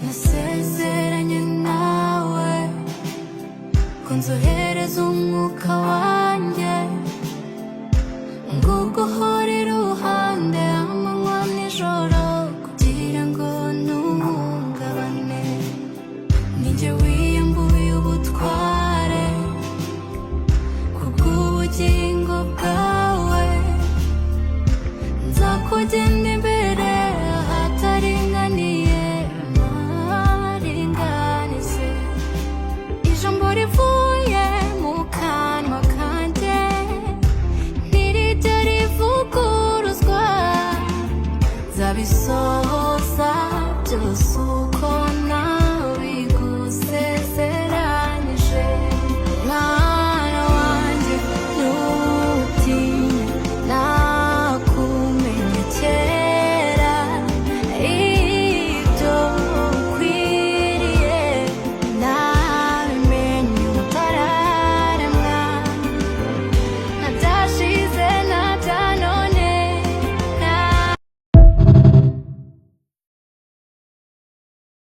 Nasezeranye nawe ko nzohereza umwuka wanjye ngo uguhore iruhande amanywa nijoro, kugira ngo ntuhungabane. Ninjye wiyambuye ubutware kubw'ubugingo bwawe. Nzakugenda imbere ahataringaniye mparinganize. Ijambo rivuye mu kanwa kanjye ntirijya rivuguruzwa, nzabisohoza byose.